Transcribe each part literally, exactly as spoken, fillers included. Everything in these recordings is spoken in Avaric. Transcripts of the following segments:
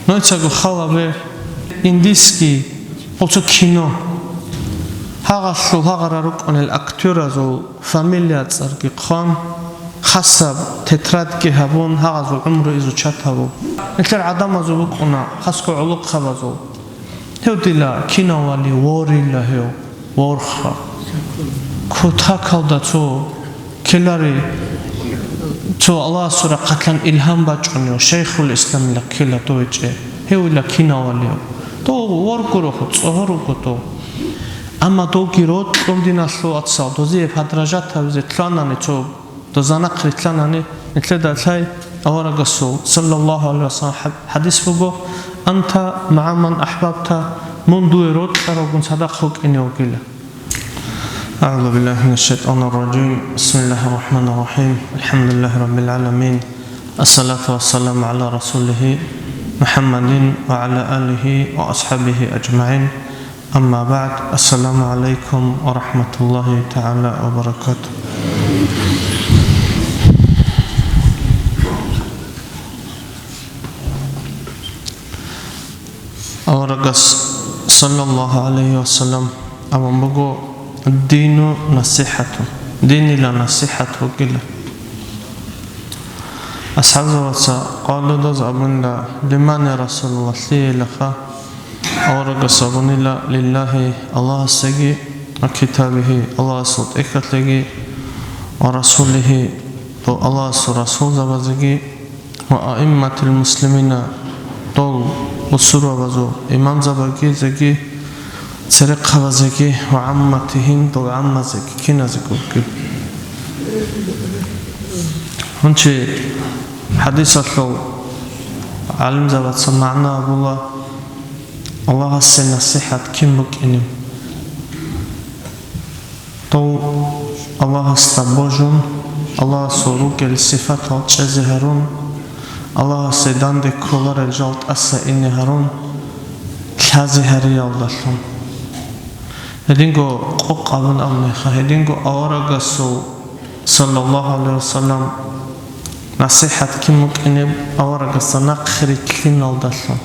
Нужецаго хал гьабе, индийский оцо кино. Гьагъалъул гьагъара рукӀунел актёразул фамилия цӀарги хъван, хасаб тетрадги гьабун, гьагъазул гӀумру изучат гьабун. Нилъер гӀадамазул букӀуна, хасго гӀолохъабазул. Гьев дила кинавали ворила гьев, ворха. Кутакалда цо ккелари, цо Аллагьасул рахъалъан илгьам бачӀунев, Шайхул Исламила ккела дов гьечӀеб. Гьевила кинавали гьев. Дов воргурохъо, цӀогьор руго дов. Амма довги рокьун диналъул вацал, дозие подражать гьабизе лъанани цо Доза нахърилълъанани, нилъеда лъай аварагасул, саллаллагьу гӀалайгьи вассалам, хӀад-, хӀадис буго: «Анта магӀа ман ахӀбабта», мун дуе рокьаралгун цадахъ вукӀине вугила. أعوذ بالله من الشيطان الرجيم. بسم الله الرحمن الرحيم. الحمد لله رب العالمين. الصلاة والسلام على رسوله محمد وعلى آله وأصحابه أجمعين. أما بعد. السلام عليكم ورحمة الله تعالى وبركاته. Аварагас, саллаллагьу гӀалайгьи вассалам, абун буго: «Дину насихӀату», динила насихӀат вугила. АсхӀабзабаца къалудаз абунила: «Лиман, я Расулаллагь, лъиелаха?» Аварагас абунила: «Лиллагьи», Аллагьасеги, «ва китабигьи», Аллагьасул тӀехьалъеги, «ва расулигьи», дов Аллагьасул расулзабазеги, «ва аимматил муслимина», дол бусурбабазул имамзабазеги, церехъабазеги, «ва гӀамматигьим», дол гӀаммазеги, киназеги вугил. Гьанчи хӀадисалъул гӀалимзабаца магӀна абула, Аллагьасе насихӀат кин букӀинеб? Дов Аллагьасда божун, Аллагьасул ругел сифатал чӀезе гьарун, Аллагьасе данде кколарел жал тӀаса ине гьарун, лъазе гьариялдалъун. Гьединго къокъ абун абунеха, гьединго аварагасул, саллаллагьу гӀалайгьи вассалам, насихӀат кин букӀинеб? Аварагасда нахъ рилълъиналдалъун.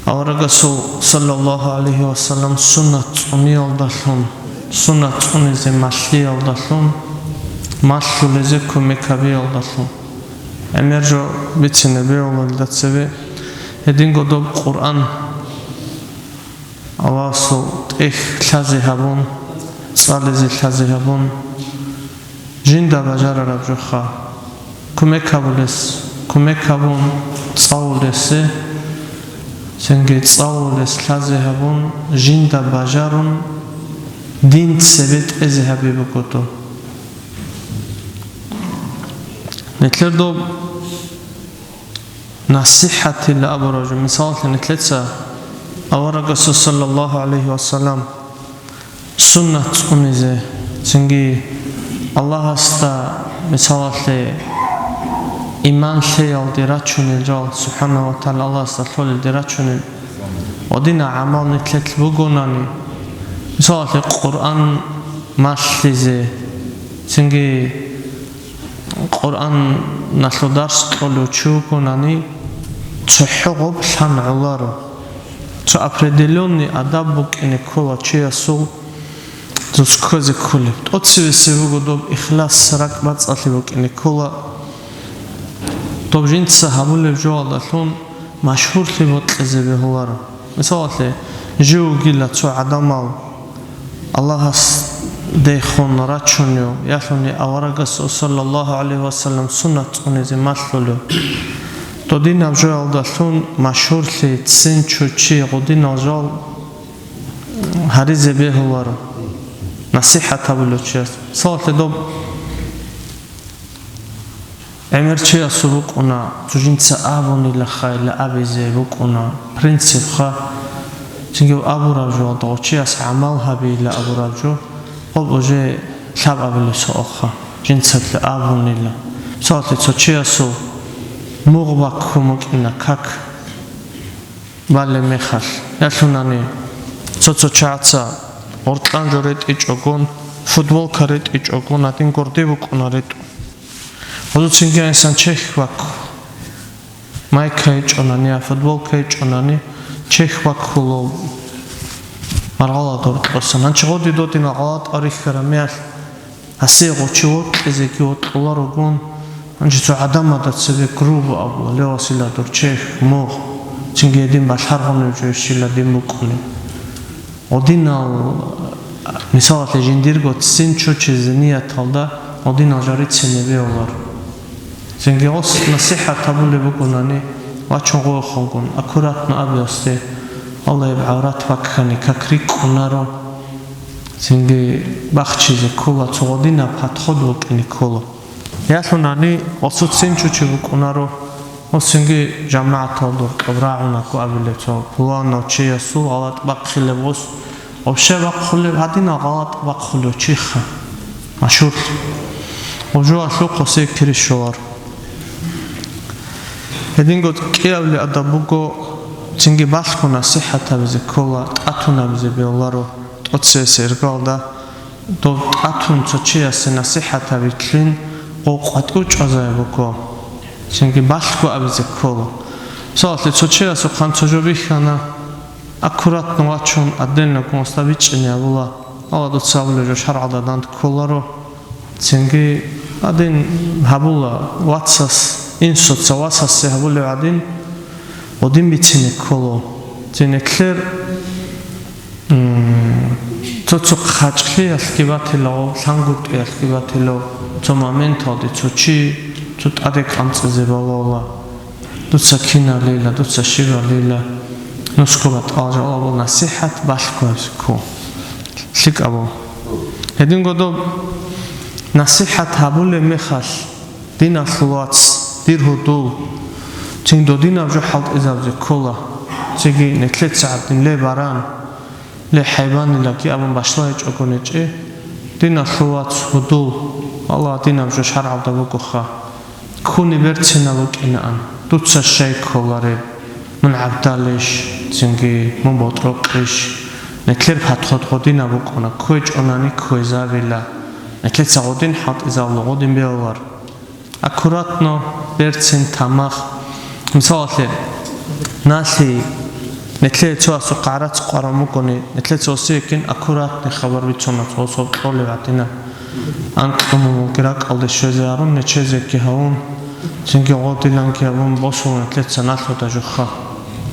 Аварагасул, саллаллагьу гӀалайгьи вассалам, суннат цӀуниялдалъун, суннат цӀунизе малъиялдалъун, малъулезе кумек гьабиялдалъун. ГӀемер жо бицине бегьулелда цебе, гьединго доб Къуръан Аллагьасул тӀехь лъазе гьабун, цӀализе лъазе гьабун, жинда бажарараб жоха кумек гьабулес, кумек гьабун цӀалулесе, цинги цӀалулес лъазе гьабун, жинда бажарун, дин цебе тӀезе гьаби бугодо. Нилъер доб насихӀатилла абураб жо, мисалалъе, нилъеца аварагасул, саллаллагьу гӀалайгьи вассалам, суннат цӀунизе, цинги Аллагьасда, мисалалъе, иман лъеялде рачунел жал, субхӀанагьу ва тагӀала Аллагьасда лъолелде рачунел, ва дина гӀамал нилъелъ бугонани, мисалалъе, Къуръан малъизе, цинги Къуръаналъул дарс кьолев чи вугонани, цохӀо гъоб лъан гӀоларо. Цо определённый адаб букӀине ккола чиясул, дос кквезе кколеб. ТӀоцевесев вуго доб ихлас, ракӀбацӀцӀалъи букӀине ккола. Доб жинца гьабулеб жоялдалъун машгьурлъи бокьизе бегьуларо. Мисалалъе, жив вугила цо гӀадамал Аллагьасдехун рачунев, ялъуни аварагасул, саллаллагьу гӀалайгьи вассалам, суннат цӀунизе малъулев. Додинаб жоялдалъун машгьурлъи, цин чучи, гъудинал жал гьаризе бегьуларо, насихӀат гьабулев чияс. Мисалалъе, доб ГӀемер чиясул букӀуна, цо жинца абунила хайила абизе букӀуна принципха, цинги абураб жо, гъов чияс гӀамал гьабейила абураб жо, гъоб уже лъабабилеб соохъа, жинцаца абунила. Мисалалъе, цо чиясул мугъ баккун букӀина, как балеб мехалъ, ялъунани цо-цо чагӀаца гъоркьан жо ретӀичӀогон, футболка ретӀичӀогон, гьадин гурде букӀуна ретӀун. Гьезул цинги гьансан чехь баккун. майка гьечӀонани, я футболка гьечӀонани, чехь баккулев маргъаладур кьосан. Гьанчи гъоди додинал гъалатӀ рихьараб меялъ, гьасие гъочи вокьизеги вокьуларогун, гьанчи цо гӀадамада цебе грубо абула: «Ле, васила, дур чехь, мугъ, цинги гьедин балъаргъунев жо щила дин букӀунеб». Гъодинал, мисалалъе, жиндирго ццин чучизе нияталда гъодинал жо рицине бегьулар. Цинги гъос насихӀат гьабулеб бугонани, вачун гъохунгун, аккуратно абе гьасде, Аллагьиб гӀаврат баккани как рикӀкӀунаро. Цинги бахчизе ккола, цо гъодинаб подход букӀине ккола. Ялъунани гъосул ццин чучи букӀунаро, гъосинги жамагӀаталда гьоркьоб рагӀунаго абилеб, цо пуланав чиясул гъалатӀ бахъилеб гъос, вообще бахъулеб, гьадинал гъалатӀ бахъулев чиха машгьурлъи. Гъоб жоялъухъ гъосие кири щолар. Гьединго кӀиабилеб адаб буго, цинги балъго насихӀат гьабизе ккола, тӀатун гьабизе бегьуларо тӀоцебесеб иргаялда. Доб тӀатун цо чиясе насихӀат гьабилъин гъов къватӀив чӀвазабизе буго, цинги балъго абизе ккола. Мисалалъе, цо чиясухъан цо жо бихьана, аккуратно вачун, отдельно гьасда бичӀчӀине гьабула, Аллагь, дуца абулеб жо шаргӀалда данде кколаро. Цинги гьадин гьабула вацас, инсуца васасе гьабулеб гӀадин, гъодин бицине ккола. Цинги нилъер М, цо-цо хъачӀлъиялъги батила, лъангутӀиялъги батила, цо моменталде цо чи, цо тӀаде кӀанцӀизе балагьула, дуца киналила, дуца щибалила, нусго батӀал жал абула, насихӀат балъго гьабизе ккола. ЛъикӀаб буго. Гьединго доб насихӀат гьабулеб мехалъ, диналъул вац, дир гьудул, цин додинаб жо хӀалтӀизабизе ккола, цинги нилъеца гьадин ле баран, ле хӀайбанилаги абун башлагьичӀого гьечӀо, диналъул вац, гьудул, Аллагь, динаб жо шаргӀалда бугоха, ккуни берцинаб букӀинаан, дуца щай кколареб, мун гӀабдалищ, цинги мун ботӀрокъищ, нилъер подход гъодинаб букӀуна, кквечӀонани кквезабила, нилъеца гъодин хӀалтӀизабула, гъодин бегьулар. Аккуратно, берцин, тамах. Мисалалъе, налъи, нилъее цо асухъ гӀарац къваран бугони, нилъеца гьосие кин аккуратный хабар бицуна, цо гьосул кьолеб гӀадинаб. Анкьумуги ракӀалде щвезе гьарун, нечезеги гьавун, цинги гъодиланги гьабун босула нилъеца налъуда жуха.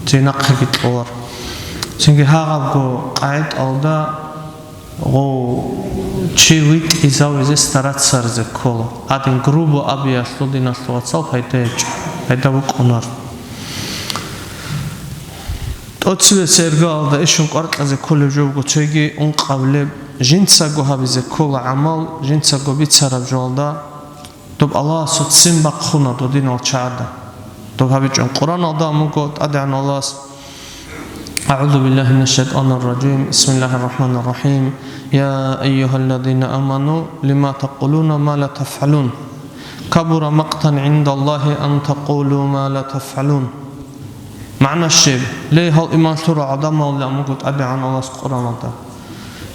Цинахъеги кьолар. Цинги гьагъабго къагӀидалда Гъов чи витӀизавизе стараться гьаризе ккола. Гьадин грубо абиялъул, диналъул вацал, пайда гьечӀо, пайда букӀунар. ТӀоцебесеб иргаялда ишун кӀвар кьезе кколеб жо буго цоги ункъабилеб, жинцаго гьабизе ккола гӀамал, жинцаго бицараб жоялда. Доб Аллагьасул ццин бахъуна додинал чагӀазда. Доб гьабичӀо. Къуръаналда амуго ТӀадегӀан Аллагьас: أعوذ بالله من الشيطان الرجيم. بسم الله الرحمن الرحيم. يا أيها الذين آمنوا لم تقولون ما لا تفعلون. كبر مقتا عند الله أن تقولوا ما لا تفعلون. МагӀна щиб? Ле, гьал иман лъурал гӀадамал, амуго ТӀадегӀан Аллагьас Къуръаналда.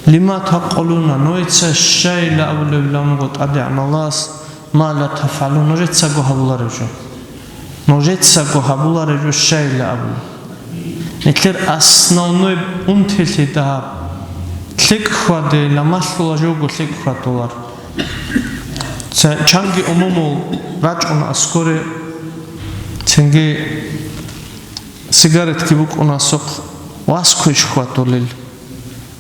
لم تقولون, нужеца щайила абулеб, амуго ТӀадегӀан Аллагьас, ما لا تفعلون, нужецаго гьабулареб жо. Нужецаго гьабулареб жо щайила абула. Нилъер основной унтилъи дагьаб. ЛъикӀ хьвадейила, малъула жого лъикӀ хьвадулар. Ца-, чанги умумул рачӀун аскоре, цинги сигаретги букӀун асухъ, вас квеш хьвадулел.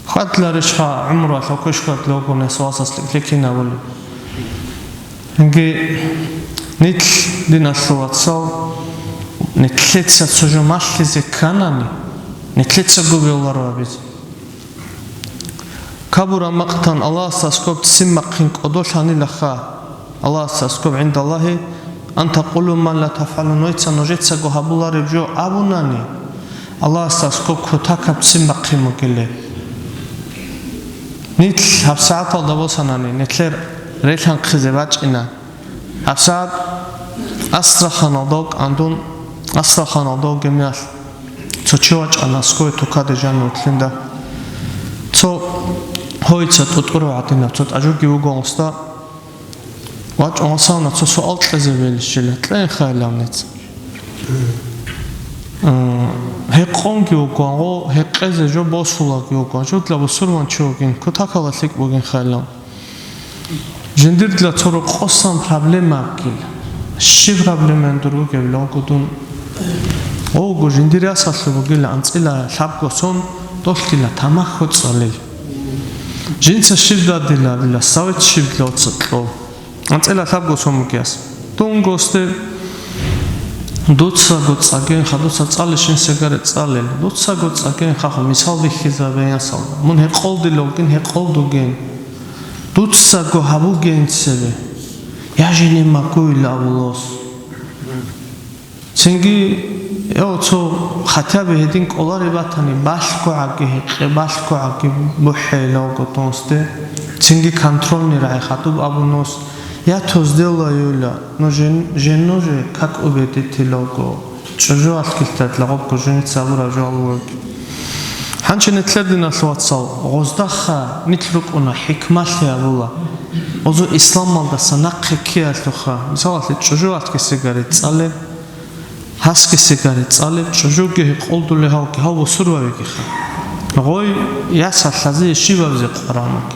Хьвадларищха гӀумруялъ квеш хьвадлугонес васас лъикӀлъи кинабулеб? Гьанги нилъ, диналъул вацал, нилъеца цо жо малъизе кканани, нилъецаго бегьуларо абизе. كبر مقتا, Аллагьасда аскоб ццин бахъин кӀодолъанилаха. Аллагьасда аскоб عند الله أن تقولوا ما لا تفعلون, нужеца, нужецаго гьабулареб жо абунани, Аллагьасда аскоб кутакаб ццин бахъин бугилеб. Нилъ гьабсагӀаталда босанани, нилъер релъанхъизе бачӀина. ГьабсагӀат Астраханалда вукӀандун, Астраханалда вугеб мехалъ, цо чи вачӀана аскобе тукаде жанивутлъинда. Цо гьоица тӀутӀурав гӀадинаб, цо тӀажуги вуго гъосда. ВачӀун васавна цо суал кьезе велищила, кьейин хайилав нецин. Э, гьекъонги вукӀван, гъо, гьекъезе жо босулаги вукӀван, жудла бусурманчи вугин, кутакала лъикӀ бугин хайлан. Жиндирла цо рокъосан проблема абгил. Щиб проблемаялъ дур вугеб логудун? Гъовго жиндир ясалъур бугила анцӀила лъабго сон, долъила тамахь цӀалил. Жинца щиб дадила абила, совет щибла оцакьо. АнцӀила лъабго сон бугес. Дунгосде дуцаго цӀаген, хадуца цӀалищин сигарет цӀалел. Дуцаго цӀаген хаху, мисал бихьизабе ясал. Мун гьекъолдилогин, гьекъолдуген. Дуцаго гьабуген цебе. Я жине макуйла авулос. Цинги, э, цо хатябе гьедин кӀолареб батани, балъго гӀаги гьекъе, балъго гӀаги бухӀейилавго тонсде, цинги контрольный рагӀи хадуб абунос, я тоздела юла, ну жен-, жено же как убедительлавго, чӀужуялъ килъад лагъобго жинца абураб жо алугеги. Гьанчи нилъер диналъ вацал, гъоздаха нилъ рукӀуна хӀикмалъи абула. Гъозу исламалдаса нахъе ккеялъуха, мисалалъе, чӀужуялъги сигарет цӀалеб, гьасги сигарет цӀалеб, чӀужуги гьекъолдулев гьавги, гьав бусурбабигиха. Гъой ясалъазе щибабизе къварамаги.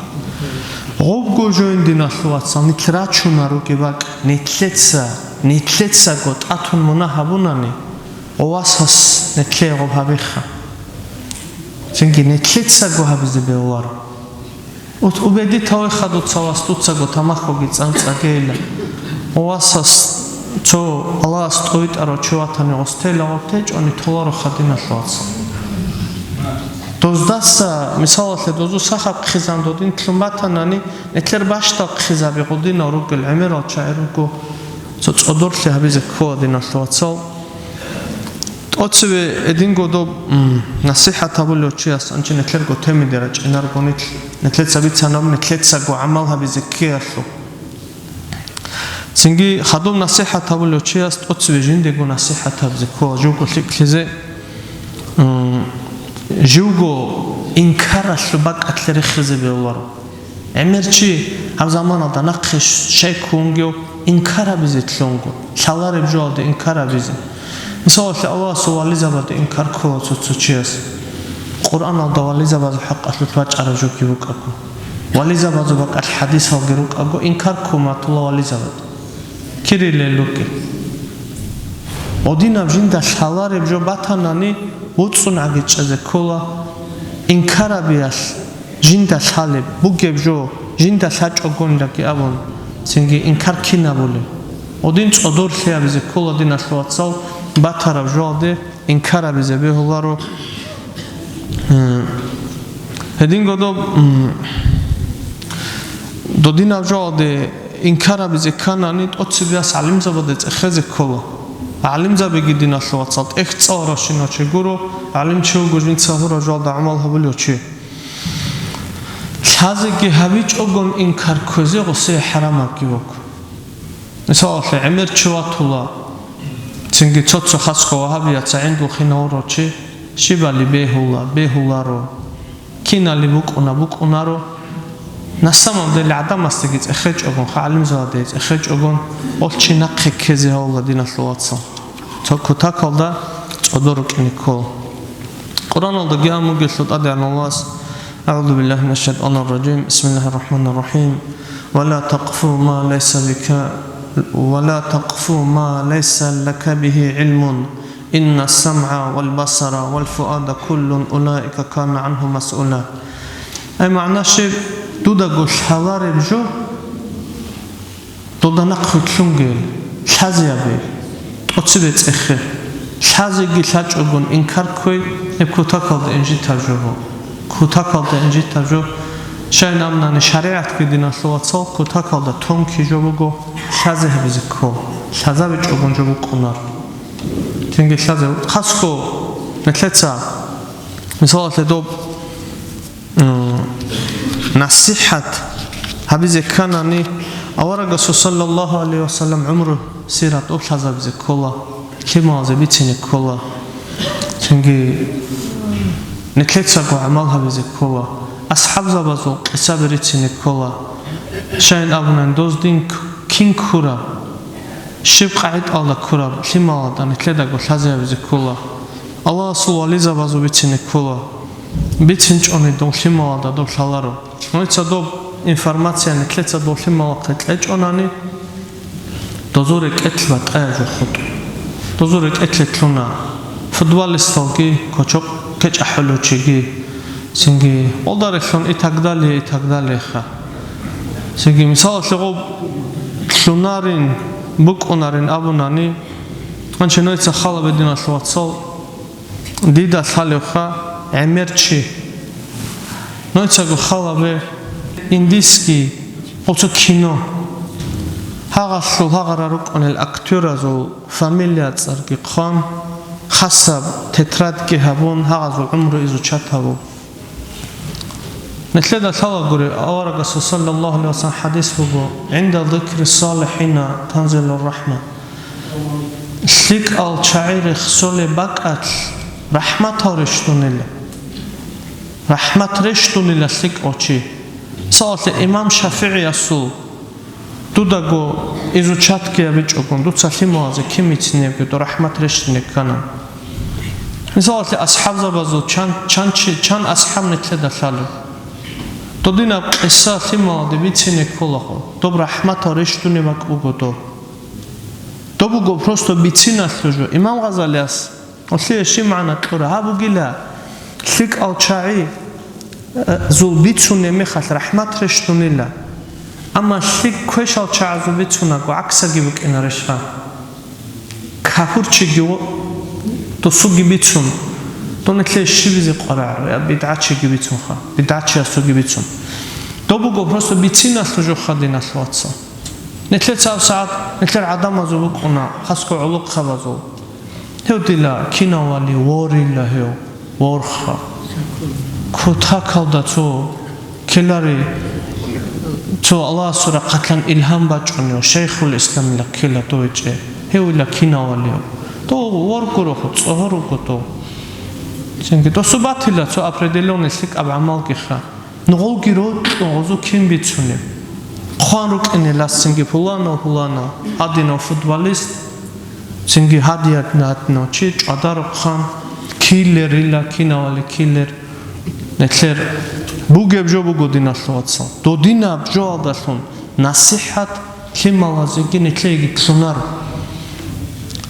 Гъобго жоин диналъ вацал, нилъ рачуна ругеб бакӀ, нилъеца, нилъецаго тӀатун мунагь гьабунани, гъо васас нилъее гъоб гьабиха. Цинги нилъецаго гьабизе бегьуларо. Ут убедитавеха дуца вас дуцаго тамахьоги цӀанцӀагейилан. Васас цо Аллагьас тӀовитӀарав чи ватани гъос тейла гъоб течӀони толароха диналъ вацал. Доздаса, мисалалъе, дозу сахаб хъизан додин лъун батанани, нилъер бащдаб хъизаби гъудинал ругел гӀемерал чагӀи руго, цо цӀодорлъи гьабизе ккола диналъ вацал. ТӀоцеве гьединго доб, м, насихӀат гьабулев чияс анчи нилъерго темиде рачӀинарго нилъ, нилъеца бицанаб нилъецаго гӀамал гьабизе ккеялъул. Цинги хадуб насихӀат гьабулев чияс тӀоцеве жиндего насихӀат гьабизе ккола, живго лъикӀлъизе, м, живго инкаралъул бакӀалъе рехизе бегьуларо. ГӀемер чи гьаб заманалда нахъе щай ккун вугев инкар гьабизе лъунго, лъалареб жоялде инкар гьабизе. Мисалалъе, Аллагьасул вализабазде инкар ккола цо-цо чияс. Къуръаналда вализабазул хӀакъалъулъ бачӀараб жоги букӀаго, вализабазул бакӀалъ хӀадисалги рукӀаго, инкар ккун батула вализабазде. Кирилел ругел. Гъодинаб жинда лъалареб жо батанани, буцӀцӀун гӀагичӀезе ккола, инкарабиялъ жинда лъалеб, бугеб жо жинда лъачӀогонилаги абун, цинги инкар кин абулеб? Гъодин цӀодорлъи гьабизе ккола диналъ вацал, батараб жоялде инкар гьабизе бегьуларо. М, гьединго доб, м, додинаб жоялде инкар гьабизе кканани, тӀоцебе гӀалимзабазде цӀехезе ккола. ГӀалимзабиги диналъ вацал тӀехь цӀаларавщинав чи гуро, гӀалимчи вуго жинца гьураб жоялда гӀамал гьабулев чи. Лъазеги гьабичӀогон инкар кквезе гъосие хӀарамабги буго. Мисалалъе, гӀемер чи ватула, цинги цо-цо хасго вагьабияца гӀиндулхъин гьавурав чи, щибали бегьула, бегьуларо, кинали букӀуна, букӀунаро. На самом деле гӀадамасдаги цӀехечӀогон, ха гӀалимзабаздаги цӀехечӀогон, гъол чи нахъе ккезе гьавула диналъул вацал. Цо кутакалда цӀодор рукӀине ккола. Къуръаналдаги абун бугелъул ТӀадегӀанав Аллагьас, أعوذ بالله من الشيطان الرجيم. بسم الله الرحمن الرحيم. ولا تقف ما ليس بك، ولا تقف ما ليس لك به علم. إن السمع والبصر والفؤاد كل أولئك كان عنه مسؤولا. Ай магӀна щиб, дудаго лъалареб жо, дуда нахъе лъунгел, лъазе гьабе, тӀоцебе цӀехе. Лъазеги лъачӀогон инкар кквей, гьеб кутакалда инжитаб жо буго. Кутакалда инжитаб жо. Щайин абунани, шаригӀатги диналъул вацал кутакалда тонкий жо буго, лъазе гьабизе ккола, лъазабичӀогон жо букӀунар. Цинги лъазе. Хасго нилъеца, мисалалъе, доб м, насихӀат гьабизе кканани, аварагасул саллаллагьу гӀалайгьи ва саллам гӀумру сират об лъазабизе ккола, лъималазе бицине ккола, цинги нилъецаго гӀамал гьабизе ккола, асхӀабзабазул къисаби рицине ккола. Щайин абунани, доз дин к-, кин ккураб? Щиб къагӀидаялда ккураб лъималазда нилъедаго лъазе гьабизе ккола? Аллагьасул вализабазул бицине ккола. БицинчӀони дов лъималазда доб лъаларо. Нужеца доб информация нилъеца дов лъималахъе кьечӀонани, дозул рекӀелъ батӀаяб жо хутӀ. Дозул рекӀелъе кьуна футболисталги, кочок кечӀ ахӀулев чиги, цинги къолдарелъун и так далее, и так далее ха. Цинги, мисалалъе, гъоб лъунарин, букӀунарин абунани, гьанже нужеца хал гьабе, диналъул вацал, дида лъалевха гӀемер чи. Нужецаго хал гьабе, индийский, гъоцо кино. Гьагъалъул гьагъара рукӀунел актёразул фамилия цӀарги хъван, хасаб тетрадьги гьабун, гьагъазул гӀумру изучат гьабу. Нилъеда лъалагури, аварагасул саллаллагьу гӀалайгьи вассалам хӀадис буго: «ГӀинда зикри салихӀина танзилур рахӀма». ЛъикӀал чагӀи рехсолеб бакӀалъ рахӀматал рещтӀунила. РахӀмат рещтӀунила лъикӀав чи. Мисалалъе, имам ШафигӀиясул дудаго изучатги гьабичӀогун, дуца лъималазе кин бицинебги, дов рахӀмат рещтӀине ккана. Мисалалъе, асхӀабзабазул чан, чан чи, чан асхӀаб нилъеда лъалеб? Додинаб къиса лъималазде бицине кколаха, доб рахӀматал рещтӀунеб бакӀ буго доб. Доб буго просто бициналъул жо. Имам Гъазалияс Гьелъие щиб магӀна кьура? Гьаб бугила, лъикӀал чагӀи, э, зул бицунеб мехалъ рахӀмат рещтӀунила. Амма лъикӀ квешал чагӀазул бицунаго, гӀаксаги букӀинарищха? Капурчиги во-, досуги бицун, дон нилъее щибизе къварагӀаро, я бидгӀачиги бицунха, бидгӀачиясуги бицун. Доб буго просто бициналъул жо ха, диналъул вацал. Нилъеца гьабсагӀат нилъер гӀадамазул букӀуна, хасго гӀолохъабазул. Гьев дила кинавали ворила гьев, ворха. Кутакалда цо ккелари, цо Аллагьасул рахъалъан илгьам бачӀунев, Шайхул Исламила ккела дов гьечӀеб. Гьевила кинавали гьев. Дов вор гурохъо, цӀогьор руго дов. Цинги досу батила цо определённый лъикӀаб гӀамалгиха. Нугъулги рокьун гъозу кин бицунеб? Хъван рукӀинеласцинги пуланав, пуланав, гьадинав футболист, цинги гьадият гьадинав чи чӀвадарухъан, киллерила, кинавали киллер, нилъер бугеб жо буго, диналъул вацал. Додинаб жоалдалъун насихӀат лъималазеги нилъееги кьунаро.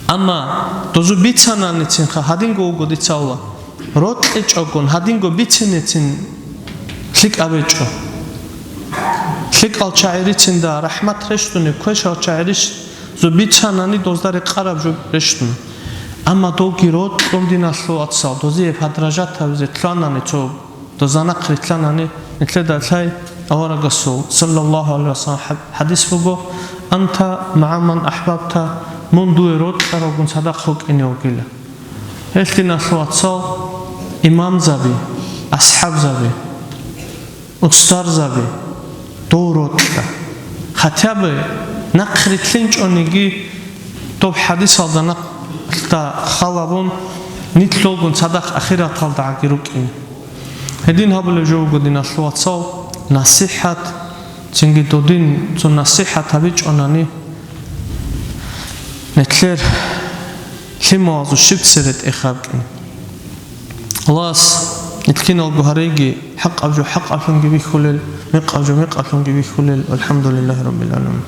Амма дозу бицананицинха, гьадинго вуго дица Аллагь. РокьичӀогун гьадинго бицинецин лъикӀаб гьечӀо. ЛъикӀал чагӀи рицинда рахӀмат рещтӀунеб, квешал чагӀи рищ-, зу бицанани дозда рекъараб жо рещтӀун. Амма довги рокьун, диналъул вацал, дозие подражать гьабизе лъанани цо, доза нахъ рилълъанани, нилъеда лъай аварагасул, саллаллагьу гӀалайгьи вассалам, хӀад-, хӀадис буго: «Анта магӀа ман ахӀбабта», мун дуе рокьаралгун цадахъ вукӀине вугила. Гьелъ, диналъул вацал, имамзаби, асхӀабзаби, устарзаби, дов рокьа. Хотя бы нахъ рилълъинчӀониги, доб хӀадисалда нахъ-, хал гьабун, нилъ лъолгун цадахъ ахираталдагӀаги рукӀин. Гьедин гьабулеб жо буго, диналъул вацал, насихӀат, цинги додин цо насихӀат гьабичӀонани, нилъер лъималазул щиб цере тӀехаб кӀин. Аллагьас нилъ киналго гьареги хӀакъаб жо хӀакъаблъунги бихьулел, мекъаб жо мекъаблъунги бихьулел. ВалхӀамдулиллагьи раббил гӀаламин.